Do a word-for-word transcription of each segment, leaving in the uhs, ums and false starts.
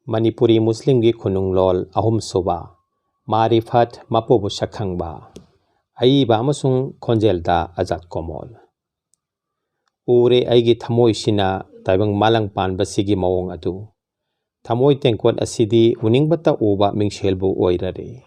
ꯃꯅꯤꯄꯨꯔꯤ ꯃꯨꯁꯂꯤꯝꯒꯤ ꯈꯨꯅꯨꯡꯂꯣꯜ ꯑꯍꯨꯝꯁꯨꯕ, ꯃꯥꯔꯤꯐꯠ, ꯃꯄꯨꯕꯨ ꯁꯛꯈꯪꯕ, ꯑꯏꯕ ꯑꯃꯁꯨꯡ ꯈꯣꯟꯖꯦꯜꯗ ꯑꯖꯥꯠ ꯀꯣꯃꯣꯜ꯫ ꯎꯔꯦ ꯑꯩꯒꯤ ꯊꯃꯣꯏꯁꯤꯅ ꯇꯥꯏꯕꯪ ꯃꯥꯂꯪ ꯄꯥꯟꯕꯁꯤꯒꯤ ꯃꯑꯣꯡ ꯑꯗꯨ꯫ ꯊꯃꯣꯏ ꯇꯦꯡꯀꯣꯠ ꯑꯁꯤꯗꯤ ꯎꯅꯤꯡꯕꯇ ꯎꯕ ꯃꯤꯡꯁꯦꯜꯕꯨ ꯑꯣꯏꯔꯔꯦ꯫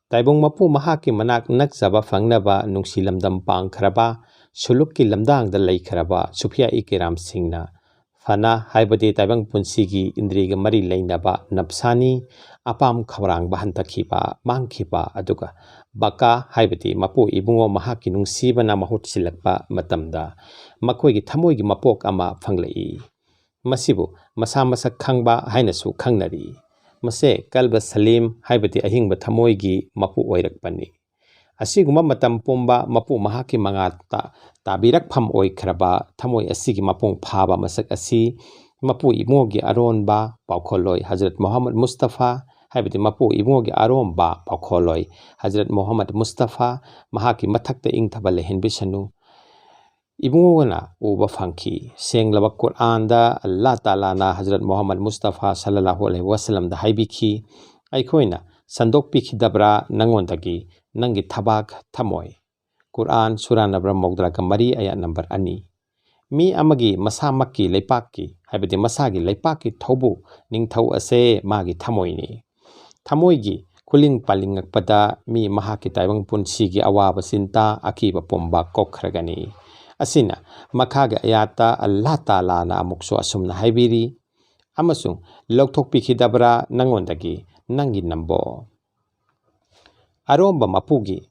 ꯇꯥꯏꯕꯪ ꯃꯄꯨ ꯃꯍꯥꯛꯀꯤ ꯃꯅꯥꯛ ꯅꯛꯆꯕ ꯐꯪꯅꯕ ꯅꯨꯡꯁꯤ ꯂꯝꯗꯝ ꯄꯥꯡꯈ꯭ꯔꯕ, ꯁꯨꯂꯨꯛꯀꯤ ꯂꯝꯗꯥꯡꯗ ꯂꯩꯈ꯭ꯔꯕ ꯁꯨꯐꯤꯌꯥ ꯏ ꯀꯤꯔꯥꯝꯁꯤꯡꯅ ꯐꯅ, ꯍꯥꯏꯕꯗꯤ ꯇꯥꯏꯕꯪ ꯄꯨꯟꯁꯤꯒꯤ ꯏꯟꯗ꯭ꯔꯤꯒ ꯃꯔꯤ ꯂꯩꯅꯕ ꯅꯞꯁꯥꯅꯤ, ꯑꯄꯥꯝ ꯈꯧꯔꯥꯡꯕ ꯍꯟꯊꯈꯤꯕ, ꯃꯥꯡꯈꯤꯕ, ꯑꯗꯨꯒ ꯕꯀꯥ, ꯍꯥꯏꯕꯗꯤ ꯃꯄꯨ ꯏꯕꯨꯡꯉꯣ ꯃꯍꯥꯛꯀꯤ ꯅꯨꯡꯁꯤꯕꯅ ꯃꯍꯨꯠ ꯁꯤꯜꯂꯛꯄ ꯃꯇꯝꯗ ꯃꯈꯣꯏꯒꯤ ꯊꯃꯣꯏꯒꯤ ꯃꯄꯣꯛ ꯑꯃ ꯐꯪꯂꯛꯏ꯫ ꯃꯁꯤꯕꯨ ꯃꯁꯥ ꯃꯁꯛ ꯈꯪꯕ ꯍꯥꯏꯅꯁꯨ ꯈꯪꯅꯔꯤ꯫ ꯃꯁꯦ ꯀꯜꯕ ꯁꯂꯤꯝ, ꯍꯥꯏꯕꯗꯤ ꯑꯍꯤꯡꯕ ꯊꯃꯣꯏꯒꯤ ꯃꯄꯨ ꯑꯣꯏꯔꯛꯄꯅꯤ꯫ ꯑꯁꯤꯒꯨꯝꯕ ꯃꯇꯝ ꯄꯨꯝꯕ ꯃꯄꯨ ꯃꯍꯥꯛꯀꯤ ꯃꯉꯥꯜ ꯇꯥ-, ꯇꯥꯕꯤꯔꯛꯐꯝ ꯑꯣꯏꯈ꯭ꯔꯕ ꯊꯃꯣꯏ ꯑꯁꯤꯒꯤ ꯃꯄꯨꯡ ꯐꯥꯕ ꯃꯁꯛ ꯑꯁꯤ ꯃꯄꯨ ꯏꯕꯨꯡꯉꯣꯒꯤ ꯑꯔꯣꯟꯕ ꯄꯥꯎꯈꯣꯜꯂꯣꯏ ꯍꯖꯔꯠ ꯃꯨꯍꯝꯃꯗ ꯃꯨꯁꯇꯐꯥ, ꯍꯥꯏꯕꯗꯤ ꯃꯄꯨ ꯏꯕꯨꯡꯉꯣꯒꯤ ꯑꯔꯣꯟꯕ ꯄꯥꯎꯈꯣꯜꯂꯣꯏ ꯍꯖꯔꯠ ꯃꯨꯍꯝꯃꯗ ꯃꯨꯁꯇꯐꯥ, ꯃꯍꯥꯛꯀꯤ ꯃꯊꯛꯇ ꯏꯪꯊꯕ ꯂꯩꯍꯟꯕꯤꯁꯅꯨ, ꯏꯕꯨꯡꯉꯣꯅ ꯎꯕ ꯐꯪꯈꯤ꯫ ꯁꯦꯡꯂꯕ ꯀꯨꯔꯑꯥꯟꯗ ꯑꯜꯂꯥ ꯇꯥꯂꯥꯅ ꯍꯖꯔꯠ ꯃꯨꯍꯝꯃꯗ ꯃꯨꯁꯇꯐꯥ ꯁꯜꯂꯜꯂꯥꯍꯨ ꯑꯂꯩꯍꯤ ꯋꯥꯁꯜꯂꯝꯗ ꯍꯥꯏꯕꯤꯈꯤ, "ꯑꯩꯈꯣꯏꯅ ꯁꯟꯗꯣꯛꯄꯤꯈꯤꯗꯕ꯭ꯔꯥ ꯅꯪꯉꯣꯟꯗꯒꯤ ꯅꯪꯒꯤ ꯊꯕꯥꯛ ꯊꯝꯃꯣꯏ?" ꯀꯨꯔꯑꯥꯟ, ꯁꯨꯔꯥ ꯅꯝꯕꯔ ꯃꯧꯗ꯭ꯔꯥꯒ ꯃꯔꯤ, ꯑꯌꯥꯠ ꯅꯝꯕꯔ ꯑꯅꯤ꯫ ꯃꯤ ꯑꯃꯒꯤ ꯃꯁꯥꯃꯛꯀꯤ ꯂꯩꯄꯥꯛꯀꯤ, ꯍꯥꯏꯕꯗꯤ ꯃꯁꯥꯒꯤ ꯂꯩꯄꯥꯛꯀꯤ ꯊꯧꯕꯨ, ꯅꯤꯡꯊꯧ ꯑꯁꯦ ꯃꯥꯒꯤ ꯊꯃꯣꯏꯅꯤ꯫ ꯊꯃꯣꯏꯒꯤ ꯈꯨꯂꯤꯡ ꯄꯥꯂꯤꯡꯉꯛꯄꯗ ꯃꯤ ꯃꯍꯥꯛꯀꯤ ꯇꯥꯏꯕꯪ ꯄꯨꯟꯁꯤꯒꯤ ꯑꯋꯥꯕ ꯆꯤꯟꯇꯥ ꯑꯀꯤꯕ ꯄꯨꯝꯕ ꯀꯣꯛꯈ꯭ꯔꯒꯅꯤ꯫ ꯑꯁꯤꯅ ꯃꯈꯥꯒꯤ ꯑꯌꯥꯠꯇ ꯑꯜꯂꯥ ꯇꯥꯂꯥꯅ ꯑꯃꯨꯛꯁꯨ ꯑꯁꯨꯝꯅ ꯍꯥꯏꯕꯤꯔꯤ, "ꯑꯃꯁꯨꯡ ꯂꯧꯊꯣꯛꯄꯤꯈꯤꯗꯕ꯭ꯔꯥ ꯅꯪꯉꯣꯟꯗꯒꯤ ꯅꯪꯒꯤ ꯅꯝꯕꯣ?" ꯑꯔꯣꯝꯕ ꯃꯄꯨꯒꯤ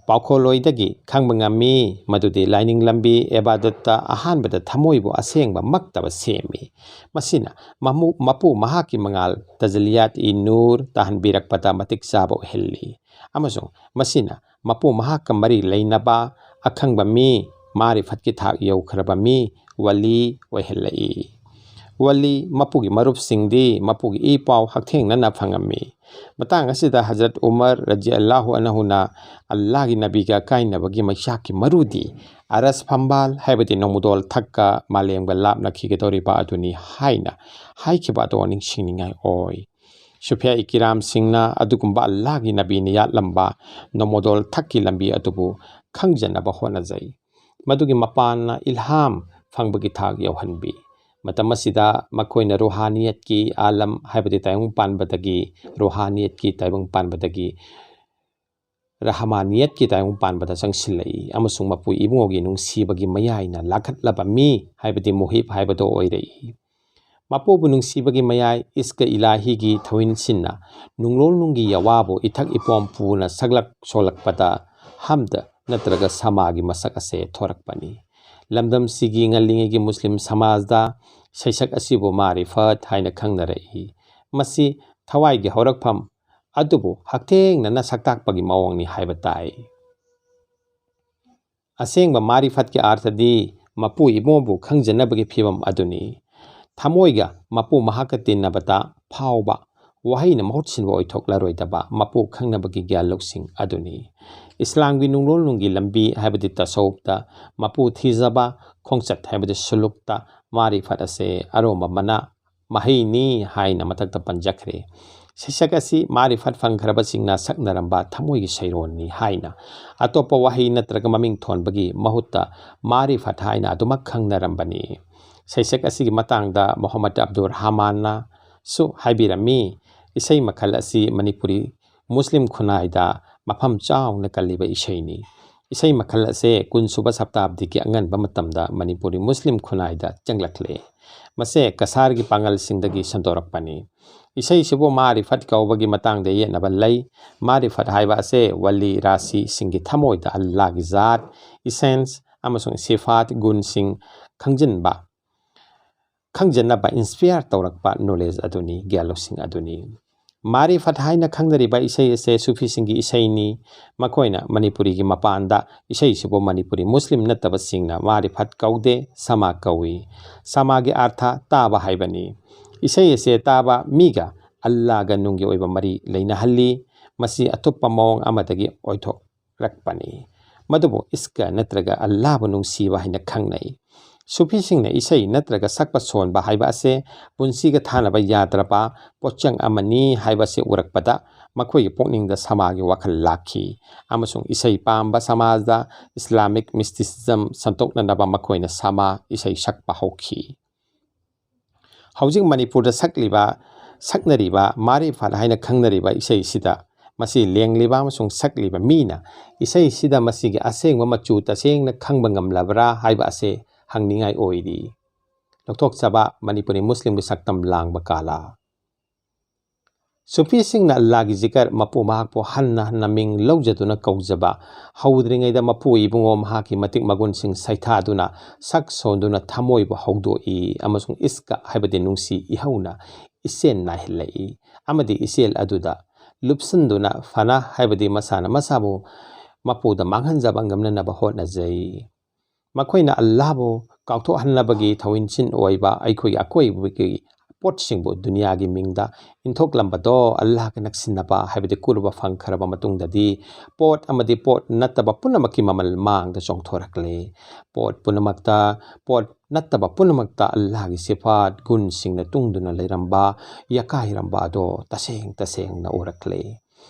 ꯄꯥꯎꯈꯣꯜꯂꯣꯏꯗꯒꯤ ꯈꯪꯕ ꯉꯝꯃꯤ ꯃꯗꯨꯗꯤ ꯂꯥꯏꯅꯤꯡ ꯂꯝꯕꯤ ꯑꯦꯕꯥꯗꯠꯇ ꯑꯍꯥꯟꯕꯗ ꯊꯃꯣꯏꯕꯨ ꯑꯁꯦꯡꯕ ꯃꯛꯇꯕ ꯁꯦꯝꯃꯤ꯫ ꯃꯁꯤꯅ ꯃꯃꯨ-, ꯃꯄꯨ ꯃꯍꯥꯛꯀꯤ ꯃꯉꯥꯜ ꯇꯖꯂꯤꯌꯥꯠ ꯏ ꯅꯨꯔ ꯇꯥꯍꯟꯕꯤꯔꯛꯄꯗ ꯃꯇꯤꯛ ꯆꯥꯕ ꯑꯣꯏꯍꯜꯂꯤ꯫ ꯑꯃꯁꯨꯡ ꯃꯁꯤꯅ ꯃꯄꯨ ꯃꯍꯥꯛꯀ ꯃꯔꯤ ꯂꯩꯅꯕ ꯑꯈꯪꯕ ꯃꯤ, ꯃꯥꯔꯤꯐꯠꯀꯤ ꯊꯥꯛ ꯌꯧꯈ꯭ꯔꯕ ꯃꯤ, ꯋꯥꯂꯤ ꯑꯣꯏꯍꯜꯂꯛꯏ꯫ ꯋꯥꯂꯤ ꯃꯄꯨꯒꯤ ꯃꯔꯨꯞꯁꯤꯡꯗꯤ ꯃꯄꯨꯒꯤ ꯏ ꯄꯥꯎ ꯍꯛꯊꯦꯡꯅꯅ ꯐꯪꯉꯝꯃꯤ꯫ ꯃꯇꯥꯡ ꯑꯁꯤꯗ ꯍꯖꯔꯠ ꯎꯃꯔ ꯔꯖꯤ ꯑꯜꯂꯥꯍꯨ ꯑꯅꯍꯨꯅ ꯑꯜꯂꯥꯍꯒꯤ ꯅꯕꯤꯒ ꯀꯥꯏꯅꯕꯒꯤ ꯃꯩꯆꯥꯛꯀꯤ ꯃꯔꯨꯗꯤ ꯑꯔꯁ ꯐꯝꯕꯥꯜ, ꯍꯥꯏꯕꯗꯤ ꯅꯣꯡꯃꯗꯣꯜ ꯊꯛꯀ ꯃꯥꯂꯦꯝꯒ ꯂꯥꯞꯅꯈꯤꯒꯗꯧꯔꯤꯕ ꯑꯗꯨꯅꯤ ꯍꯥꯏꯅ ꯍꯥꯏꯈꯤꯕ ꯑꯗꯣ ꯅꯤꯡꯁꯤꯡꯅꯤꯡꯉꯥꯏ ꯑꯣꯏ꯫ ꯁꯨꯐꯤꯌꯥ ꯏꯀꯤꯔꯥꯝꯁꯤꯡꯅ ꯑꯗꯨꯒꯨꯝꯕ ꯑꯜꯂꯥꯍꯒꯤ ꯅꯕꯤꯅ ꯌꯥꯠꯂꯝꯕ ꯅꯣꯡꯃꯗꯣꯜ ꯊꯛꯀꯤ ꯂꯝꯕꯤ ꯑꯗꯨꯕꯨ ꯈꯪꯖꯅꯕ ꯍꯣꯠꯅꯖꯩ꯫ ꯃꯗꯨꯒꯤ ꯃꯄꯥꯟꯅ ꯏꯜꯍꯥꯝ ꯐꯪꯕꯒꯤ ꯊꯥꯛ ꯌꯧꯍꯟꯕꯤ꯫ ꯃꯇꯝ ꯑꯁꯤꯗ ꯃꯈꯣꯏꯅ ꯔꯨꯍꯥꯅꯤꯌꯠꯀꯤ ꯑꯥꯂꯝ, ꯍꯥꯏꯕꯗꯤ ꯇꯥꯏꯕꯪ ꯄꯥꯟꯕꯗꯒꯤ, ꯔꯨꯍꯥꯅꯤꯌꯠꯀꯤ ꯇꯥꯏꯕꯪ ꯄꯥꯟꯕꯗꯒꯤ ꯔꯍꯃꯥꯅꯤꯌꯠꯀꯤ ꯇꯥꯏꯕꯪ ꯄꯥꯟꯕꯗ ꯆꯪꯁꯤꯜꯂꯛꯏ ꯑꯃꯁꯨꯡ ꯃꯄꯨ ꯏꯕꯨꯡꯉꯣꯒꯤ ꯅꯨꯡꯁꯤꯕꯒꯤ ꯃꯌꯥꯏꯅ ꯂꯥꯈꯠꯂꯕ ꯃꯤ, ꯍꯥꯏꯕꯗꯤ ꯃꯨꯍꯤꯕ ꯍꯥꯏꯕꯗꯣ ꯑꯣꯏꯔꯛꯏ꯫ ꯃꯄꯨꯕꯨ ꯅꯨꯡꯁꯤꯕꯒꯤ ꯃꯌꯥꯏ, ꯏꯁꯀ ꯏꯂꯥꯍꯤꯒꯤ ꯊꯧꯏꯟꯁꯤꯟꯅ ꯅꯨꯡꯂꯣꯟ ꯅꯨꯡꯒꯤ ꯌꯋꯥꯕꯨ ꯏꯊꯛ ꯏꯄꯣꯝ ꯄꯨꯅ ꯁꯛꯂꯛ ꯁꯣꯜꯂꯛꯄꯗ ꯍꯝꯗ ꯅꯠꯇ꯭ꯔꯒ ꯁꯃꯥꯒꯤ ꯃꯁꯛ ꯑꯁꯦ ꯊꯣꯔꯛꯄꯅꯤ꯫ ꯂꯝꯗꯝꯁꯤꯒꯤ ꯉꯜꯂꯤꯉꯩꯒꯤ ꯃꯨꯁꯂꯤꯝ ꯁꯃꯥꯖꯗ ꯁꯩꯁꯛ ꯑꯁꯤꯕꯨ ꯃꯥꯔꯤꯐꯠ ꯍꯥꯏꯅ ꯈꯪꯅꯔꯛꯏ꯫ ꯃꯁꯤ ꯊꯋꯥꯏꯒꯤ ꯍꯧꯔꯛꯐꯝ ꯑꯗꯨꯕꯨ ꯍꯛꯊꯦꯡꯅꯅ ꯁꯛꯇꯥꯛꯄꯒꯤ ꯃꯑꯣꯡꯅꯤ ꯍꯥꯏꯕ ꯇꯥꯏ꯫ ꯑꯁꯦꯡꯕ ꯃꯥꯔꯤꯐꯠꯀꯤ ꯑꯥꯔꯊꯗꯤ ꯃꯄꯨ ꯏꯕꯨꯡꯕꯨ ꯈꯪꯖꯅꯕꯒꯤ ꯐꯤꯕꯝ ꯑꯗꯨꯅꯤ꯫ ꯊꯃꯣꯏꯒ ꯃꯄꯨ ꯃꯍꯥꯛꯀ ꯇꯤꯟꯅꯕꯗ ꯐꯥꯎꯕ ꯋꯥꯍꯩꯅ ꯃꯍꯨꯠ ꯁꯤꯟꯕ ꯑꯣꯏꯊꯣꯛꯂꯔꯣꯏꯗꯕ ꯃꯄꯨ ꯈꯪꯅꯕꯒꯤ ꯒ꯭ꯌꯥꯟ ꯂꯧꯁꯤꯡ ꯑꯗꯨꯅꯤ꯫ ꯏꯁꯂꯥꯝꯒꯤ ꯅꯨꯡꯂꯣꯟ ꯅꯨꯡꯒꯤ ꯂꯝꯕꯤ ꯍꯥꯏꯕꯗꯤ ꯇꯁꯧꯞꯇ ꯃꯄꯨ ꯊꯤꯖꯕ ꯈꯣꯡꯆꯠ ꯍꯥꯏꯕꯗꯤ ꯁꯨꯂꯨꯛꯇ ꯃꯥꯔꯤꯐꯠ ꯑꯁꯦ ꯑꯔꯣꯝꯕ ꯃꯅꯥ ꯃꯍꯩꯅꯤ ꯍꯥꯏꯅ ꯃꯊꯛꯇ ꯄꯟꯖꯈ꯭ꯔꯦ꯫ ꯁꯩꯁꯛ ꯑꯁꯤ ꯃꯥꯔꯤꯐꯠ ꯐꯪꯈ꯭ꯔꯕꯁꯤꯡꯅ ꯁꯛꯅꯔꯝꯕ ꯊꯃꯣꯏꯒꯤ ꯁꯩꯔꯣꯟꯅꯤ ꯍꯥꯏꯅ ꯑꯇꯣꯞꯄ ꯋꯥꯍꯩ ꯅꯠꯇ꯭ꯔꯒ ꯃꯃꯤꯡ ꯊꯣꯟꯕꯒꯤ ꯃꯍꯨꯠꯇ ꯃꯥꯔꯤꯐꯠ ꯍꯥꯏꯅ ꯑꯗꯨꯃꯛ ꯈꯪꯅꯔꯝꯕꯅꯤ꯫ ꯁꯩꯁꯛ ꯑꯁꯤꯒꯤ ꯃꯇꯥꯡꯗ ꯃꯣꯍꯝꯃꯗ ꯑꯕꯗꯨꯔ ꯔꯍꯃꯥꯟꯅꯁꯨ ꯍꯥꯏꯕꯤꯔꯝꯃꯤ, ꯏꯁꯩ ꯃꯈꯜ ꯑꯁꯤ ꯃꯅꯤꯄꯨꯔꯤ ꯃꯨꯁꯂꯤꯝ ꯈꯨꯟꯅꯥꯏꯗ ꯃꯐꯝ ꯆꯥꯎꯅ ꯀꯜꯂꯤꯕ ꯏꯁꯩꯅꯤ꯫ ꯏꯁꯩ ꯃꯈꯜ ꯑꯁꯦ ꯀꯨꯟꯁꯨꯕ ꯁꯞꯇꯥꯕꯗꯤꯒꯤ ꯑꯉꯟꯕ ꯃꯇꯝꯗ ꯃꯅꯤꯄꯨꯔꯤ ꯃꯨꯁꯂꯤꯝ ꯈꯨꯟꯅꯥꯏꯗ ꯆꯪꯂꯛꯂꯦ꯫ ꯃꯁꯦ ꯀꯁꯥꯔꯒꯤ ꯄꯥꯉꯜꯁꯤꯡꯗꯒꯤ ꯁꯟꯗꯣꯔꯛꯄꯅꯤ꯫ ꯏꯁꯩꯁꯤꯕꯨ ꯃꯥꯔꯤꯐꯠ ꯀꯧꯕꯒꯤ ꯃꯇꯥꯡꯗ ꯌꯦꯠꯅꯕ ꯂꯩ꯫ ꯃꯥꯔꯤꯐꯠ ꯍꯥꯏꯕ ꯑꯁꯦ ꯋꯥꯂꯤ ꯔꯥꯁꯤꯁꯤꯡꯒꯤ ꯊꯃꯣꯏꯗ ꯑꯜꯂꯥꯒꯤ ꯖꯥꯠ, ꯏꯁꯦꯟꯁ ꯑꯃꯁꯨꯡ ꯁꯤꯐꯥꯠ, ꯒꯨꯟꯁꯤꯡ ꯈꯪꯖꯤꯟꯕ, ꯈꯪꯖꯅꯕ ꯏꯟꯁꯄꯤꯌꯔ ꯇꯧꯔꯛꯄ ꯅꯣꯂꯦꯖ ꯑꯗꯨꯅꯤ, ꯒ꯭ꯌꯥꯟ ꯂꯧꯁꯤꯡ ꯑꯗꯨꯅꯤ꯫ ꯃꯥꯔꯤꯐꯠ ꯍꯥꯏꯅ ꯈꯪꯅꯔꯤꯕ ꯏꯁꯩ ꯑꯁꯦ ꯁꯨꯐꯤꯁꯤꯡꯒꯤ ꯏꯁꯩꯅꯤ꯫ ꯃꯈꯣꯏꯅ ꯃꯅꯤꯄꯨꯔꯤꯒꯤ ꯃꯄꯥꯟꯗ ꯏꯁꯩꯁꯤꯕꯨ ꯃꯅꯤꯄꯨꯔꯤ ꯃꯨꯁꯂꯤꯝ ꯅꯠꯇꯕꯁꯤꯡꯅ ꯃꯥꯔꯤꯐꯠ ꯀꯧꯗꯦ, ꯁꯃꯥ ꯀꯧꯏ꯫ ꯁꯃꯥꯒꯤ ꯑꯥꯔꯊ ꯇꯥꯕ ꯍꯥꯏꯕꯅꯤ꯫ ꯏꯁꯩ ꯑꯁꯦ ꯇꯥꯕ ꯃꯤꯒ ꯑꯜꯂꯥꯒ ꯅꯨꯡꯒꯤ ꯑꯣꯏꯕ ꯃꯔꯤ ꯂꯩꯅꯍꯜꯂꯤ꯫ ꯃꯁꯤ ꯑꯇꯣꯞꯄ ꯃꯑꯣꯡ ꯑꯃꯗꯒꯤ ꯑꯣꯏꯊꯣꯛꯂꯛꯄꯅꯤ꯫ ꯃꯗꯨꯕꯨ ꯏꯁꯀ ꯅꯠꯇ꯭ꯔꯒ ꯑꯜꯂꯥꯕꯨ ꯅꯨꯡꯁꯤꯕ ꯍꯥꯏꯅ ꯈꯪꯅꯩ꯫ ꯁꯨꯐꯤꯁꯤꯡꯅ ꯏꯁꯩ ꯅꯠꯇ꯭ꯔꯒ ꯁꯛꯄ ꯁꯣꯟꯕ ꯍꯥꯏꯕ ꯑꯁꯦ ꯄꯨꯟꯁꯤꯒ ꯊꯥꯅꯕ ꯌꯥꯗ꯭ꯔꯕ ꯄꯣꯠꯆꯪ ꯑꯃꯅꯤ ꯍꯥꯏꯕ ꯑꯁꯤ ꯎꯔꯛꯄꯗ ꯃꯈꯣꯏꯒꯤ ꯄꯨꯛꯅꯤꯡꯗ ꯁꯃꯥꯒꯤ ꯋꯥꯈꯜ ꯂꯥꯛꯈꯤ, ꯑꯃꯁꯨꯡ ꯏꯁꯩ ꯄꯥꯝꯕ ꯁꯃꯥꯖꯗ ꯏꯁꯂꯥꯃꯤꯛ ꯃꯤꯁꯇꯤꯁꯤꯖꯝ ꯁꯟꯗꯣꯛꯅꯅꯕ ꯃꯈꯣꯏꯅ ꯁꯃꯥ ꯏꯁꯩ ꯁꯛꯄ ꯍꯧꯈꯤ꯫ ꯍꯧꯖꯤꯛ ꯃꯅꯤꯄꯨꯔꯗ ꯁꯛꯂꯤꯕ, ꯁꯛꯅꯔꯤꯕ ꯃꯥꯔꯤꯐꯥꯠ ꯍꯥꯏꯅ ꯈꯪꯅꯔꯤꯕ ꯏꯁꯩꯁꯤꯗ ꯃꯁꯤ ꯂꯦꯡꯂꯤꯕ ꯑꯃꯁꯨꯡ ꯁꯛꯂꯤꯕ ꯃꯤꯅ ꯏꯁꯩꯁꯤꯗ ꯃꯁꯤꯒꯤ ꯑꯁꯦꯡꯕ ꯃꯆꯨ ꯇꯁꯦꯡꯅ ꯈꯪꯕ ꯉꯝꯂꯕ꯭ꯔꯥ ꯍꯥꯏꯕ ꯑꯁꯦ ꯍꯪꯅꯤꯡꯉꯥꯏ ꯑꯣꯏꯔꯤ꯫ ꯂꯧꯊꯣꯛꯆꯕ ꯃꯅꯤꯄꯨꯔꯤ ꯃꯨꯁꯂꯤꯝꯒꯤ ꯁꯛꯇꯝ ꯂꯥꯡꯕ ꯀꯥꯂꯥ꯫ ꯁꯨꯐꯤꯁꯤꯡꯅ ꯑꯜꯂꯥꯒꯤ ꯖꯤꯀꯔ, ꯃꯄꯨ ꯃꯍꯥꯛꯄꯨ ꯍꯟꯅ ꯍꯟꯅ ꯃꯤꯡ ꯂꯧꯖꯗꯨꯅ ꯀꯧꯖꯕ, ꯍꯧꯗ꯭ꯔꯤꯉꯩꯗ ꯃꯄꯨ ꯏꯕꯨꯡꯉꯣ ꯃꯍꯥꯛꯀꯤ ꯃꯇꯤꯛ ꯃꯒꯨꯟꯁꯤꯡ ꯁꯩꯊꯥꯗꯨꯅ ꯁꯛ ꯁꯣꯟꯗꯨꯅ ꯊꯃꯣꯏꯕꯨ ꯍꯧꯗꯣꯛꯏ ꯑꯃꯁꯨꯡ ꯏꯁꯀ ꯍꯥꯏꯕꯗꯤ ꯅꯨꯡꯁꯤ ꯏꯍꯧꯅ ꯏꯆꯦꯜ ꯅꯥꯏꯍꯜꯂꯛꯏ, ꯑꯃꯗꯤ ꯏꯆꯦꯜ ꯑꯗꯨꯗ ꯂꯨꯞꯁꯤꯟꯗꯨꯅ ꯐꯅꯥ ꯍꯥꯏꯕꯗꯤ ꯃꯁꯥꯅ ꯃꯁꯥꯕꯨ ꯃꯄꯨꯗ ꯃꯥꯡꯍꯟꯖꯕ ꯉꯝꯅꯅꯕ ꯍꯣꯠꯅꯖꯩ꯫ ꯃꯈꯣꯏꯅ ꯑꯜꯂꯥꯍꯕꯨ ꯀꯥꯎꯊꯣꯛꯍꯟꯅꯕꯒꯤ ꯊꯧꯏꯟꯁꯤꯟ ꯑꯣꯏꯕ ꯑꯩꯈꯣꯏꯒꯤ ꯑꯀꯣꯏꯕꯒꯤ ꯄꯣꯠꯁꯤꯡꯕꯨ ꯗꯨꯅꯤꯌꯥꯒꯤ ꯃꯤꯡꯗ ꯏꯟꯊꯣꯛꯂꯝꯕꯗꯣ ꯑꯜꯂꯥꯍꯒ ꯅꯛꯁꯤꯟꯅꯕ ꯍꯥꯏꯕꯗꯤ ꯀꯨꯔꯕ ꯐꯪꯈ꯭ꯔꯕ ꯃꯇꯨꯡꯗꯗꯤ ꯄꯣꯠ ꯑꯃꯗꯤ ꯄꯣꯠ ꯅꯠꯇꯕ ꯄꯨꯝꯅꯃꯛꯀꯤ ꯃꯃꯜ ꯃꯥꯡꯗ ꯆꯣꯡꯊꯣꯔꯛꯂꯦ꯫ ꯄꯣꯠ ꯄꯨꯝꯅꯃꯛꯇ, ꯄꯣꯠ ꯅꯠꯇꯕ ꯄꯨꯝꯅꯃꯛꯇ ꯑꯜꯂꯥꯍꯒꯤ ꯁꯤꯐꯥꯠ ꯒꯨꯟꯁꯤꯡꯅ ꯇꯨꯡꯗꯨꯅ ꯂꯩꯔꯝꯕ, ꯌꯥꯀꯥꯏꯔꯝꯕ ꯑꯗꯣ ꯇꯁꯦꯡ ꯇꯁꯦꯡꯅ ꯎꯔꯛꯂꯦ꯫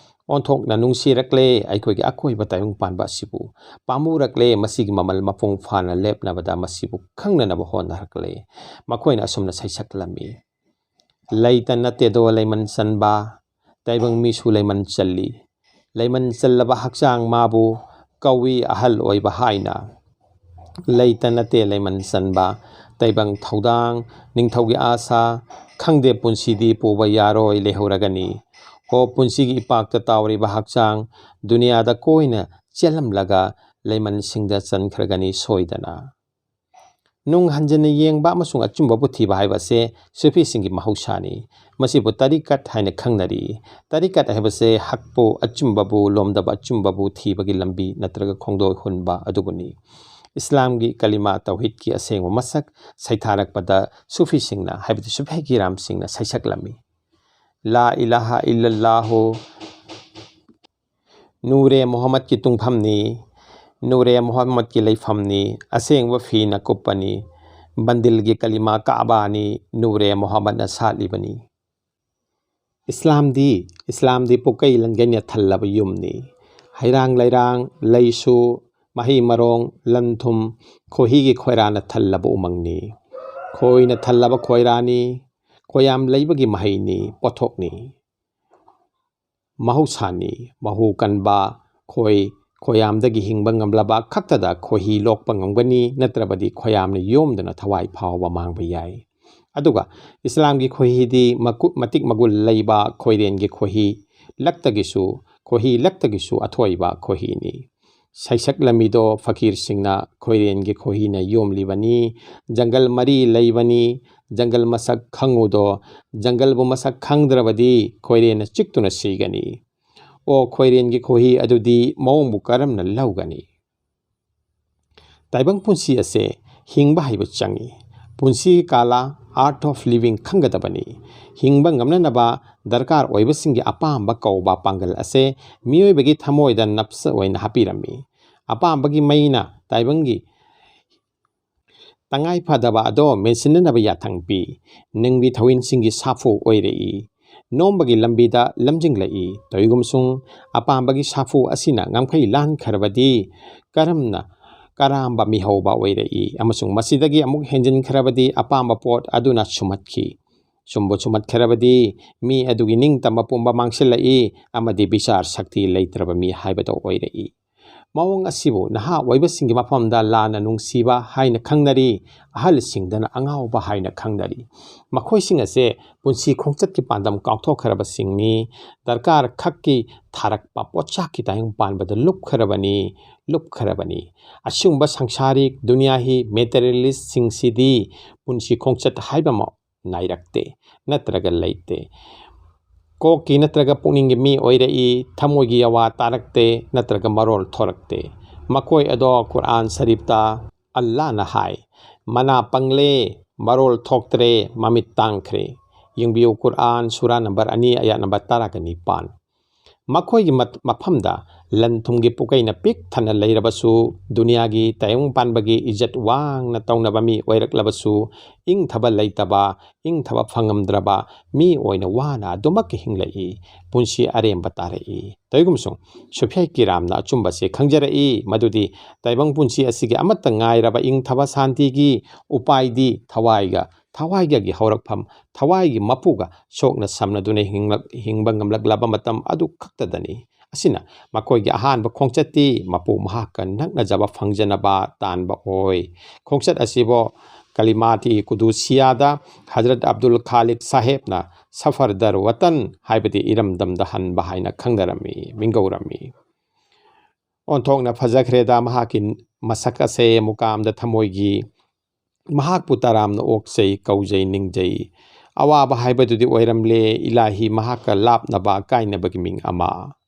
ꯑꯣꯟꯊꯣꯛꯅ ꯅꯨꯡꯁꯤꯔꯛꯂꯦ ꯑꯩꯈꯣꯏꯒꯤ ꯑꯀꯣꯏꯕ ꯇꯥꯏꯕꯪ ꯄꯥꯟꯕ ꯑꯁꯤꯕꯨ꯫ ꯄꯥꯝꯃꯨꯔꯛꯂꯦ ꯃꯁꯤꯒꯤ ꯃꯃꯜ ꯃꯄꯨꯡ ꯐꯥꯅ ꯂꯦꯞꯅꯕꯗ ꯃꯁꯤꯕꯨ ꯈꯪꯅꯅꯕ ꯍꯣꯠꯅꯔꯛꯂꯦ꯫ ꯃꯈꯣꯏꯅ ꯑꯁꯨꯝꯅ ꯁꯩꯁꯛꯂꯝꯃꯤ: "ꯂꯩꯇ ꯅꯠꯇꯦꯗꯣ ꯂꯩꯃꯟ ꯆꯟꯕ, ꯇꯥꯏꯕꯪ ꯃꯤꯁꯨ ꯂꯩꯃꯟ ꯆꯜꯂꯤ꯫ ꯂꯩꯃꯟ ꯆꯜꯂꯕ ꯍꯛꯆꯥꯡ ꯃꯥꯕꯨ ꯀꯧꯏ ꯑꯍꯜ ꯑꯣꯏꯕ ꯍꯥꯏꯅ꯫ ꯂꯩꯇ ꯅꯠꯇꯦ ꯂꯩꯃꯟ ꯆꯟꯕ, ꯇꯥꯏꯕꯪ ꯊꯧꯗꯥꯡ, ꯅꯤꯡꯊꯧꯒꯤ ꯑꯥꯁꯥ, ꯈꯪꯗꯦ ꯄꯨꯟꯁꯤꯗꯤ ꯄꯨꯕ ꯌꯥꯔꯣꯏ ꯂꯩꯍꯧꯔꯒꯅꯤ꯫ ꯑꯣ ꯄꯨꯟꯁꯤꯒꯤ ꯏꯄꯥꯛꯇ ꯇꯥꯎꯔꯤꯕ ꯍꯛꯆꯥꯡ, ꯗꯨꯅꯤꯌꯥꯗ ꯀꯣꯏꯅ ꯆꯦꯜꯂꯝꯂꯒ ꯂꯩꯃꯟꯁꯤꯡꯗ ꯆꯟꯈ꯭ꯔꯒꯅꯤ ꯁꯣꯏꯗꯅ"꯫ ꯅꯨꯡ ꯍꯟꯖꯤꯟꯅ ꯌꯦꯡꯕ ꯑꯃꯁꯨꯡ ꯑꯆꯨꯝꯕꯕꯨ ꯊꯤꯕ ꯍꯥꯏꯕ ꯑꯁꯦ ꯁꯨꯐꯤꯁꯤꯡꯒꯤ ꯃꯍꯧꯁꯥꯅꯤ꯫ ꯃꯁꯤꯕꯨ ꯇꯔꯤꯀꯠ ꯍꯥꯏꯅ ꯈꯪꯅꯔꯤ꯫ ꯇꯔꯤꯀꯠ ꯍꯥꯏꯕꯁꯦ ꯍꯛꯄꯨ, ꯑꯆꯨꯝꯕꯕꯨ ꯂꯣꯝꯗꯕ, ꯑꯆꯨꯝꯕꯕꯨ ꯊꯤꯕꯒꯤ ꯂꯝꯕꯤ ꯅꯠꯇ꯭ꯔꯒ ꯈꯣꯡꯗꯣꯏ ꯍꯨꯟꯕ ꯑꯗꯨꯕꯨꯅꯤ꯫ ꯏꯁꯂꯥꯝꯒꯤ ꯀꯂꯤꯃꯥ ꯇꯧꯍꯤꯗꯀꯤ ꯑꯁꯦꯡꯕ ꯃꯁꯛ ꯁꯩꯊꯥꯔꯛꯄꯗ ꯁꯨꯐꯤꯁꯤꯡꯅ, ꯍꯥꯏꯕꯗꯤ ꯁꯨꯐꯤ ꯀꯤꯔꯥꯝꯁꯤꯡꯅ ꯁꯩꯁꯛꯂꯝꯃꯤ꯫ ꯂꯥ ꯏꯂꯥꯍ ꯏꯜꯂꯜꯂꯥꯍꯨ ꯅꯨꯔꯦ ꯃꯨꯍꯝꯃꯗꯀꯤ ꯇꯨꯡꯐꯝꯅꯤ, ꯅꯨꯔꯦ ꯃꯨꯍꯝꯃꯗꯀꯤ ꯂꯩꯐꯝꯅꯤ, ꯑꯁꯦꯡꯕ ꯐꯤꯅ ꯀꯨꯞꯄꯅꯤ, ꯕꯟꯗꯤꯜꯒꯤ ꯀꯂꯤꯃꯥ ꯀꯥꯕꯥꯅꯤ, ꯅꯨꯔꯦ ꯃꯨꯍꯝꯃꯗꯅ ꯁꯥꯠꯂꯤꯕꯅꯤ꯫ ꯏꯁꯂꯥꯝꯗꯤ, ꯏꯁꯂꯥꯝꯗꯤ ꯄꯨꯀꯩ ꯂꯟꯒꯩꯅ ꯊꯜꯂꯕ ꯌꯨꯝꯅꯤ꯫ ꯍꯩꯔꯥꯡ ꯂꯩꯔꯥꯡ, ꯂꯩꯁꯨ, ꯃꯍꯩ ꯃꯔꯣꯡ, ꯂꯟ ꯊꯨꯝ, ꯈꯣꯏꯍꯤꯒꯤ ꯈꯣꯏꯔꯥꯅ ꯊꯜꯂꯕ ꯎꯃꯪꯅꯤ꯫ ꯈꯣꯏꯅ ꯊꯜꯂꯕ ꯈꯣꯏꯔꯥꯅꯤ, ꯈꯣꯏꯌꯥꯝ ꯂꯩꯕꯒꯤ ꯃꯍꯩꯅꯤ, ꯄꯣꯠꯊꯣꯛꯅꯤ꯫ ꯃꯍꯧꯁꯥꯅꯤ, ꯃꯍꯨ ꯀꯟꯕ ꯈꯣꯏ, ꯈꯣꯏꯌꯥꯝꯗꯒꯤ ꯍꯤꯡꯕ ꯉꯝꯂꯕ ꯈꯛꯇꯗ ꯈꯣꯏꯍꯤ ꯂꯣꯛꯄ ꯉꯝꯒꯅꯤ, ꯅꯠꯇ꯭ꯔꯕꯗꯤ ꯈꯣꯏꯌꯥꯝꯅ ꯌꯣꯝꯗꯨꯅ ꯊꯋꯥꯏ ꯐꯥꯎꯕ ꯃꯥꯡꯕ ꯌꯥꯏ꯫ ꯑꯗꯨꯒ ꯏꯁꯂꯥꯝꯒꯤ ꯈꯣꯏꯍꯤꯗꯤ ꯃꯀꯨ-, ꯃꯇꯤꯛ ꯃꯒꯨꯟ ꯂꯩꯕ ꯈꯣꯏꯔꯦꯟꯒꯤ ꯈꯣꯏꯍꯤ ꯂꯛꯇꯒꯤꯁꯨ, ꯈꯣꯏꯍꯤ ꯂꯛꯇꯒꯤꯁꯨ ꯑꯊꯣꯏꯕ ꯈꯣꯏꯍꯤꯅꯤ꯫ ꯁꯩꯁꯛꯂꯝꯃꯤꯗꯣ ꯐꯀꯤꯔꯁꯤꯡꯅ ꯈꯣꯏꯔꯦꯟꯒꯤ ꯈꯣꯏꯍꯤꯅ ꯌꯣꯝꯂꯤꯕꯅꯤ꯫ ꯖꯪꯒꯜ ꯃꯔꯤ ꯂꯩꯕꯅꯤ꯫ ꯖꯪꯒꯜ ꯃꯁꯛ ꯈꯪꯉꯨꯗꯣ, ꯖꯪꯒꯜꯕꯨ ꯃꯁꯛ ꯈꯪꯗ꯭ꯔꯕꯗꯤ ꯈꯣꯏꯔꯦꯟꯅ ꯆꯤꯛꯇꯨꯅ ꯁꯤꯒꯅꯤ꯫ ꯑꯣ ꯈꯣꯏꯔꯦꯟꯒꯤ ꯈꯣꯏꯍꯤ ꯑꯗꯨꯗꯤ ꯃꯑꯣꯡꯕꯨ ꯀꯔꯝꯅ ꯂꯧꯒꯅꯤ? ꯇꯥꯏꯕꯪ ꯄꯨꯟꯁꯤ ꯑꯁꯦ ꯍꯤꯡꯕ ꯍꯩꯕ ꯆꯪꯏ꯫ ꯄꯨꯟꯁꯤꯒꯤ ꯀꯥꯂꯥ, art of living, ꯈꯪꯒꯗꯕꯅꯤ꯫ ꯍꯤꯡꯕ ꯉꯝꯅꯅꯕ ꯗꯔꯀꯥꯔ ꯑꯣꯏꯕꯁꯤꯡꯒꯤ ꯑꯄꯥꯝꯕ ꯀꯧꯕ ꯄꯥꯡꯒꯜ ꯑꯁꯦ ꯃꯤꯑꯣꯏꯕꯒꯤ ꯊꯃꯣꯏꯗ ꯅꯞꯁ ꯑꯣꯏꯅ ꯍꯥꯞꯄꯤꯔꯝꯃꯤ꯫ ꯑꯄꯥꯝꯕꯒꯤ ꯃꯩꯅ ꯇꯥꯏꯕꯪꯒꯤ ꯇꯉꯥꯏ ꯐꯗꯕ ꯑꯗꯣ ꯃꯦꯟꯁꯤꯟꯅꯅꯕ ꯌꯥꯊꯪ ꯄꯤ꯫ ꯅꯤꯡꯕꯤ ꯊꯧꯏꯟꯁꯤꯡꯒꯤ ꯁꯥꯐꯨ ꯑꯣꯏꯔꯛꯏ꯫ ꯅꯣꯝꯕꯒꯤ ꯂꯝꯕꯤꯗ ꯂꯝꯖꯤꯡꯂꯛꯏ꯫ ꯇꯧꯏꯒꯨꯝꯁꯨꯡ ꯑꯄꯥꯝꯕꯒꯤ ꯁꯥꯐꯨ ꯑꯁꯤꯅ ꯉꯝꯈꯩ ꯂꯥꯟꯈ꯭ꯔꯕꯗꯤ ꯀꯔꯝꯅ ꯀꯔꯥꯝꯕ ꯃꯤꯍꯧꯕ ꯑꯣꯏꯔꯛꯏ ꯑꯃꯁꯨꯡ ꯃꯁꯤꯗꯒꯤ ꯑꯃꯨꯛ ꯍꯦꯟꯖꯤꯟꯈ꯭ꯔꯕꯗꯤ ꯑꯄꯥꯝꯕ ꯄꯣꯠ ꯑꯗꯨꯅ ꯁꯨꯝꯍꯠꯈꯤ꯫ ꯁꯨꯝꯕꯨ ꯁꯨꯝꯍꯠꯈ꯭ꯔꯕꯗꯤ ꯃꯤ ꯑꯗꯨꯒꯤ ꯅꯤꯡꯇꯝꯕ ꯄꯨꯝꯕ ꯃꯥꯡꯁꯤꯜꯂꯛꯏ ꯑꯃꯗꯤ ꯕꯤꯆꯥꯔ ꯁꯛꯇꯤ ꯂꯩꯇ꯭ꯔꯕ ꯃꯤ ꯍꯥꯏꯕꯗꯣ ꯑꯣꯏꯔꯛꯏ꯫ ꯃꯑꯣꯡ ꯑꯁꯤꯕꯨ ꯅꯍꯥ ꯑꯣꯏꯕꯁꯤꯡꯒꯤ ꯃꯐꯝꯗ ꯂꯥꯟꯅ ꯅꯨꯡꯁꯤꯕ ꯍꯥꯏꯅ ꯈꯪꯅꯔꯤ, ꯑꯍꯜꯁꯤꯡꯗꯅ ꯑꯉꯥꯎꯕ ꯍꯥꯏꯅ ꯈꯪꯅꯔꯤ꯫ ꯃꯈꯣꯏꯁꯤꯡ ꯑꯁꯦ ꯄꯨꯟꯁꯤ ꯈꯣꯡꯆꯠꯀꯤ ꯄꯥꯟꯗꯝ ꯀꯥꯎꯊꯣꯛꯈ꯭ꯔꯕꯁꯤꯡꯅꯤ꯫ ꯗꯔꯀꯥꯔ ꯈꯛꯀꯤ ꯊꯥꯔꯛꯄ ꯄꯣꯠꯆꯥꯛꯀꯤ ꯇꯥꯏꯌꯣꯡ ꯄꯥꯟꯕꯗ ꯂꯨꯞꯈ꯭ꯔꯕꯅꯤ, ꯂꯨꯞꯈ꯭ꯔꯕꯅꯤ꯫ ꯑꯁꯤꯒꯨꯝꯕ ꯁꯪꯁꯥꯔꯤꯛ ꯗꯨꯅꯤꯌꯥꯍꯤ ꯃꯦꯇꯔꯤꯌꯦꯂꯤꯁꯁꯤꯡꯁꯤꯗꯤ ꯄꯨꯟꯁꯤ ꯈꯣꯡꯆꯠ ꯍꯥꯏꯕ ꯑꯃ ꯅꯥꯏꯔꯛꯇꯦ, ꯅꯠꯇ꯭ꯔꯒ ꯂꯩꯇꯦ꯫ ꯀꯣꯛꯀꯤ ꯅꯠꯇ꯭ꯔꯒ ꯄꯨꯛꯅꯤꯡꯒꯤ ꯃꯤ ꯑꯣꯏꯔꯛꯏ, ꯊꯃꯣꯏꯒꯤ ꯑꯋꯥ ꯇꯥꯔꯛꯇꯦ, ꯅꯠꯇ꯭ꯔꯒ ꯃꯔꯣꯜ ꯊꯣꯔꯛꯇꯦ꯫ ꯃꯈꯣꯏ ꯑꯗꯣ ꯀꯨꯔꯑꯥꯟ ꯁꯔꯤꯐꯇ ꯑꯜꯂꯥꯍꯅ ꯍꯥꯏ, "ꯃꯅꯥ ꯄꯪꯂꯦ, ꯃꯔꯣꯜ ꯊꯣꯛꯇ꯭ꯔꯦ, ꯃꯃꯤꯠ ꯇꯥꯡꯈ꯭ꯔꯦ"꯫ ꯌꯦꯡꯕꯤꯌꯨ, ꯀꯨꯔꯑꯥꯟ ꯁꯨꯔꯥ ꯅꯝꯕꯔ ꯑꯅꯤ, ꯑꯌꯥꯠ ꯅꯝꯕꯔ ꯇꯔꯥꯒ ꯅꯤꯄꯥꯟ꯫ ꯃꯈꯣꯏꯒꯤ ꯃꯠ-, ꯃꯐꯝꯗ ꯂꯟ ꯊꯨꯝꯒꯤ ꯄꯨꯀꯩꯅ ꯄꯤꯛ ꯊꯟꯅ ꯂꯩꯔꯕꯁꯨ, ꯗꯨꯅꯤꯌꯥꯒꯤ ꯇꯥꯏꯌꯣꯡ ꯄꯥꯟꯕꯒꯤ ꯏꯖꯠ ꯋꯥꯡꯅ ꯇꯧꯅꯕ ꯃꯤ ꯑꯣꯏꯔꯛꯂꯕꯁꯨ, ꯏꯪꯊꯕ ꯂꯩꯇꯕ, ꯏꯪꯊꯕ ꯐꯪꯉꯝꯗ꯭ꯔꯕ ꯃꯤ ꯑꯣꯏꯅ ꯋꯥꯅ ꯑꯗꯨꯃꯛ ꯍꯤꯡꯂꯛꯏ꯫ ꯄꯨꯟꯁꯤ ꯑꯔꯦꯝꯕ ꯇꯥꯔꯛꯏ꯫ ꯇꯧꯏꯒꯨꯝꯁꯨꯡ, ꯁꯨꯐꯤꯌꯥ ꯀꯤꯔꯥꯝꯅ ꯑꯆꯨꯝꯕꯁꯦ ꯈꯪꯖꯔꯛꯏ, ꯃꯗꯨꯗꯤ ꯇꯥꯏꯕꯪ ꯄꯨꯟꯁꯤ ꯑꯁꯤꯒꯤ ꯑꯃꯠꯇ ꯉꯥꯏꯔꯕ ꯏꯪꯊꯕ ꯁꯥꯟꯇꯤꯒꯤ ꯎꯄꯥꯏꯗꯤ ꯊꯋꯥꯏꯒ, ꯊꯋꯥꯏꯒꯒꯤ ꯍꯧꯔꯛꯐꯝ, ꯊꯋꯥꯏꯒꯤ ꯃꯄꯨꯒ ꯁꯣꯛꯅ ꯁꯝꯅꯗꯨꯅ ꯍꯤꯡꯂꯛ-, ꯍꯤꯡꯕ ꯉꯝꯂꯛꯂꯕ ꯃꯇꯝ ꯑꯗꯨ ꯈꯛꯇꯗꯅꯤ꯫ ꯑꯁꯤꯅ ꯃꯈꯣꯏꯒꯤ ꯑꯍꯥꯟꯕ ꯈꯣꯡꯆꯠꯇꯤ ꯃꯄꯨ ꯃꯍꯥꯛꯀ ꯅꯛꯅꯖꯕ ꯐꯪꯖꯅꯕ ꯇꯥꯟꯕ ꯑꯣꯏ꯫ ꯈꯣꯡꯆꯠ ꯑꯁꯤꯕꯨ ꯀꯂꯤꯃꯥꯇꯤ ꯀꯨꯗꯨꯁꯤꯌꯥꯗ ꯍꯖꯔꯠ ꯑꯕꯗꯨꯜ ꯈꯥꯂꯤꯛ ꯁꯥꯍꯦꯕꯅ ꯁꯐꯔ ꯗꯔ ꯋꯇꯟ, ꯍꯥꯏꯕꯗꯤ ꯏꯔꯝꯗꯝꯗ ꯍꯟꯕ ꯍꯥꯏꯅ ꯈꯪꯅꯔꯝꯃꯤ, ꯃꯤꯡꯒꯧꯔꯝꯃꯤ꯫ ꯑꯣꯟꯊꯣꯛꯅ ꯐꯖꯈ꯭ꯔꯦꯗ ꯃꯍꯥꯛꯀꯤ ꯃꯁꯛ ꯑꯁꯦ, ꯃꯨꯀꯥꯝꯗ ꯊꯃꯣꯏꯒꯤ ꯃꯍꯥꯛꯄꯨ ꯇꯔꯥꯝꯅ ꯑꯣꯛꯆꯩ, ꯀꯧꯖꯩ, ꯅꯤꯡꯖꯩ꯫ ꯑꯋꯥꯕ ꯍꯥꯏꯕꯗꯨꯗꯤ ꯑꯣꯏꯔꯝꯂꯦ, ꯏꯂꯥꯍꯤ ꯃꯍꯥꯛꯀ ꯂꯥꯞꯅꯕ ꯀꯥꯏꯅꯕꯒꯤ ꯃꯤꯡ ꯑꯃ꯫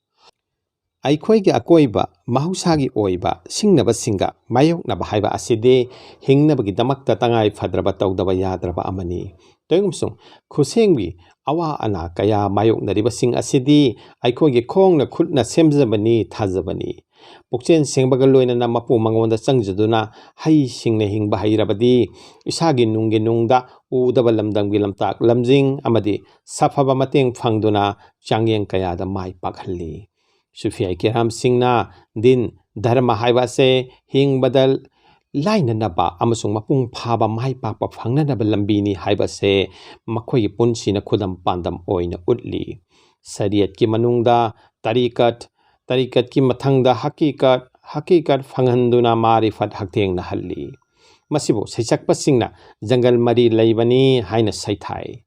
ꯑꯩꯈꯣꯏꯒꯤ ꯑꯀꯣꯏꯕ ꯃꯍꯧꯁꯥꯒꯤ ꯑꯣꯏꯕ ꯁꯤꯡꯅꯕꯁꯤꯡꯒ ꯃꯥꯌꯣꯛꯅꯕ ꯍꯥꯏꯕ ꯑꯁꯤꯗꯤ ꯍꯤꯡꯅꯕꯒꯤꯗꯃꯛꯇ ꯇꯉꯥꯏ ꯐꯗ꯭ꯔꯕ, ꯇꯧꯗꯕ ꯌꯥꯗ꯭ꯔꯕ ꯑꯃꯅꯤ꯫ ꯇꯧꯏꯒꯨꯝꯁꯨꯡ, ꯈꯨꯠꯁꯦꯝꯒꯤ ꯑꯋꯥ ꯑꯅꯥ ꯀꯌꯥ ꯃꯥꯌꯣꯛꯅꯔꯤꯕꯁꯤꯡ ꯑꯁꯤꯗꯤ ꯑꯩꯈꯣꯏꯒꯤ ꯈꯣꯡꯅ ꯈꯨꯠꯅ ꯁꯦꯝꯖꯕꯅꯤ, ꯊꯥꯖꯕꯅꯤ꯫ ꯄꯨꯛꯆꯦꯜ ꯁꯦꯡꯕꯒ ꯂꯣꯏꯅꯅ ꯃꯄꯨ ꯃꯉꯣꯟꯗ ꯆꯪꯖꯗꯨꯅ ꯍꯩ ꯁꯤꯡꯅ ꯍꯤꯡꯕ ꯍꯩꯔꯕꯗꯤ, ꯏꯁꯥꯒꯤ ꯅꯨꯡꯒꯤ ꯅꯨꯡꯗ ꯎꯗꯕ ꯂꯝꯗꯝꯒꯤ ꯂꯝꯇꯥꯛ ꯂꯝꯖꯤꯡ ꯑꯃꯗꯤ ꯁꯥꯐꯕ ꯃꯇꯦꯡ ꯐꯪꯗꯨꯅ ꯆꯥꯡꯌꯦꯡ ꯀꯌꯥꯗ ꯃꯥꯏ ꯄꯥꯛꯍꯜꯂꯤ꯫ ꯁꯨꯐꯤꯌꯥ ꯀꯤꯔꯥꯝꯁꯤꯡꯅ ꯗꯤꯟ, ꯙꯔꯃ ꯍꯥꯏꯕ ꯑꯁꯦ ꯍꯤꯡꯕꯗ ꯂꯥꯏꯅꯅꯕ ꯑꯃꯁꯨꯡ ꯃꯄꯨꯡ ꯐꯥꯕ ꯃꯥꯏ ꯄꯥꯛꯄ ꯐꯪꯅꯅꯕ ꯂꯝꯕꯤꯅꯤ ꯍꯥꯏꯕꯁꯦ ꯃꯈꯣꯏꯒꯤ ꯄꯨꯟꯁꯤꯅ ꯈꯨꯗꯝ ꯄꯥꯟꯗꯝ ꯑꯣꯏꯅ ꯎꯠꯂꯤ꯫ ꯁꯔꯤꯌꯠꯀꯤ ꯃꯅꯨꯡꯗ ꯇꯔꯤꯀꯠ, ꯇꯔꯤꯀꯠꯀꯤ ꯃꯊꯪꯗ ꯍꯀꯤꯀꯠ, ꯍꯀꯤꯀꯠ ꯐꯪꯍꯟꯗꯨꯅ ꯃꯥꯔꯤꯐꯠ ꯍꯛꯊꯦꯡꯅꯍꯜꯂꯤ꯫ ꯃꯁꯤꯕꯨ ꯁꯩꯁꯛꯄꯁꯤꯡꯅ ꯖꯪꯒꯜ ꯃꯔꯤ ꯂꯩꯕꯅꯤ ꯍꯥꯏꯅ ꯁꯩꯊꯥꯏ꯫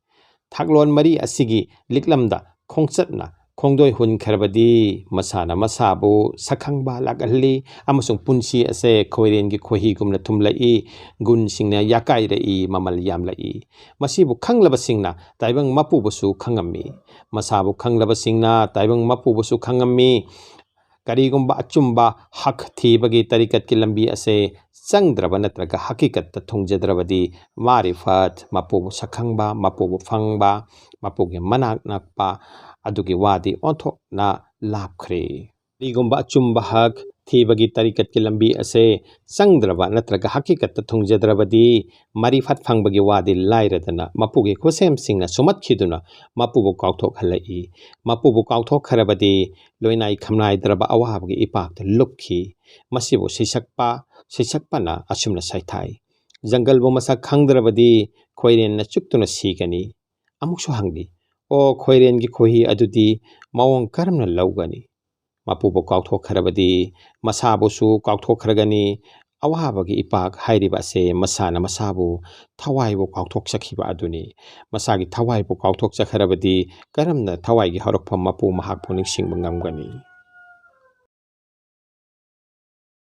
ꯊꯥꯛꯂꯣꯟ ꯃꯔꯤ ꯑꯁꯤꯒꯤ ꯂꯤꯛꯂꯝꯗ ꯈꯣꯡꯆꯠꯅ ꯈꯣꯡꯗꯣꯏ ꯍꯨꯟꯈ꯭ꯔꯕꯗꯤ ꯃꯁꯥꯅ ꯃꯁꯥꯕꯨ ꯁꯛꯈꯪꯕ ꯂꯥꯛꯍꯜꯂꯤ ꯑꯃꯁꯨꯡ ꯄꯨꯟꯁꯤ ꯑꯁꯦ ꯈꯣꯏꯔꯦꯟꯒꯤ ꯈꯣꯏꯍꯤꯒꯨꯝꯅ ꯊꯨꯝꯂꯛꯏ, ꯒꯨꯟꯁꯤꯡꯅ ꯌꯥꯀꯥꯏꯔꯛꯏ, ꯃꯃꯜ ꯌꯥꯝꯂꯛꯏ꯫ ꯃꯁꯤꯕꯨ ꯈꯪꯂꯕꯁꯤꯡꯅ ꯇꯥꯏꯕꯪ ꯃꯄꯨꯕꯨꯁꯨ ꯈꯪꯉꯝꯃꯤ꯫ ꯃꯁꯥꯕꯨ ꯈꯪꯂꯕꯁꯤꯡꯅ ꯇꯥꯏꯕꯪ ꯃꯄꯨꯕꯨꯁꯨ ꯈꯪꯉꯝꯃꯤ꯫ ꯀꯔꯤꯒꯨꯝꯕ ꯑꯆꯨꯝꯕ ꯍꯛ ꯊꯤꯕꯒꯤ ꯇꯔꯤꯀꯠꯀꯤ ꯂꯝꯕꯤ ꯑꯁꯦ ꯆꯪꯗ꯭ꯔꯕ ꯅꯠꯇ꯭ꯔꯒ ꯍꯀꯤꯀꯠꯇ ꯊꯨꯡꯖꯗ꯭ꯔꯕꯗꯤ ꯃꯥꯔꯤꯐꯠ, ꯃꯄꯨꯕꯨ ꯁꯛꯈꯪꯕ, ꯃꯄꯨꯕꯨ ꯐꯪꯕ, ꯃꯄꯨꯒꯤ ꯃꯅꯥꯛ ꯅꯛꯄ ꯑꯗꯨꯒꯤ ꯋꯥꯗꯤ ꯑꯣꯟꯊꯣꯛꯅ ꯂꯥꯞꯈ꯭ꯔꯦ꯫ ꯀꯔꯤꯒꯨꯝꯕ ꯑꯆꯨꯝꯕ ꯍꯛ ꯊꯤꯕꯒꯤ ꯇꯔꯤꯀꯠꯀꯤ ꯂꯝꯕꯤ ꯑꯁꯦ ꯆꯪꯗ꯭ꯔꯕ ꯅꯠꯇ꯭ꯔꯒ ꯍꯀꯤꯀꯠꯇ ꯊꯨꯡꯖꯗ꯭ꯔꯕꯗꯤ ꯃꯔꯤꯐꯠ ꯐꯪꯕꯒꯤ ꯋꯥꯗꯤ ꯂꯥꯏꯔꯗꯅ ꯃꯄꯨꯒꯤ ꯈꯨꯠꯁꯦꯝꯁꯤꯡꯅ ꯁꯨꯃꯠꯈꯤꯗꯨꯅ ꯃꯄꯨꯕꯨ ꯀꯥꯎꯊꯣꯛꯍꯜꯂꯛꯏ꯫ ꯃꯄꯨꯕꯨ ꯀꯥꯎꯊꯣꯛꯈ꯭ꯔꯕꯗꯤ ꯂꯣꯏꯅꯥꯏ ꯈꯝꯅꯥꯏꯗ꯭ꯔꯕ ꯑꯋꯥꯕꯒꯤ ꯏꯄꯥꯛꯇ ꯂꯨꯞꯈꯤ꯫ ꯃꯁꯤꯕꯨ ꯁꯩꯁꯛꯄ, ꯁꯩꯁꯛꯄꯅ ꯑꯁꯨꯝꯅ ꯁꯩꯊꯥꯏ: ꯖꯪꯒꯜꯕꯨ ꯃꯁꯛ ꯈꯪꯗ꯭ꯔꯕꯗꯤ ꯈꯣꯏꯔꯦꯟꯅ ꯆꯨꯞꯇꯨꯅ ꯁꯤꯒꯅꯤ꯫ ꯑꯃꯨꯛꯁꯨ ꯍꯪꯂꯤ, "ꯑꯣ ꯈꯣꯏꯔꯦꯟꯒꯤ ꯈꯣꯏꯍꯤ ꯑꯗꯨꯗꯤ ꯃꯑꯣꯡ ꯀꯔꯝꯅ ꯂꯧꯒꯅꯤ?" ꯃꯄꯨꯕꯨ ꯀꯥꯎꯊꯣꯛꯈ꯭ꯔꯕꯗꯤ ꯃꯁꯥꯕꯨꯁꯨ ꯀꯥꯎꯊꯣꯛꯈ꯭ꯔꯒꯅꯤ꯫ ꯑꯋꯥꯕꯒꯤ ꯏꯄꯥꯛ ꯍꯥꯏꯔꯤꯕ ꯑꯁꯦ ꯃꯁꯥꯅ ꯃꯁꯥꯕꯨ, ꯊꯋꯥꯏꯕꯨ ꯀꯥꯎꯊꯣꯛꯆꯈꯤꯕ ꯑꯗꯨꯅꯤ꯫ ꯃꯁꯥꯒꯤ ꯊꯋꯥꯏꯕꯨ ꯀꯥꯎꯊꯣꯛꯆꯈ꯭ꯔꯕꯗꯤ ꯀꯔꯝꯅ ꯊꯋꯥꯏꯒꯤ ꯍꯧꯔꯛꯐꯝ ꯃꯄꯨ ꯃꯍꯥꯛꯄꯨ ꯅꯤꯡꯁꯤꯡꯕ ꯉꯝꯒꯅꯤ?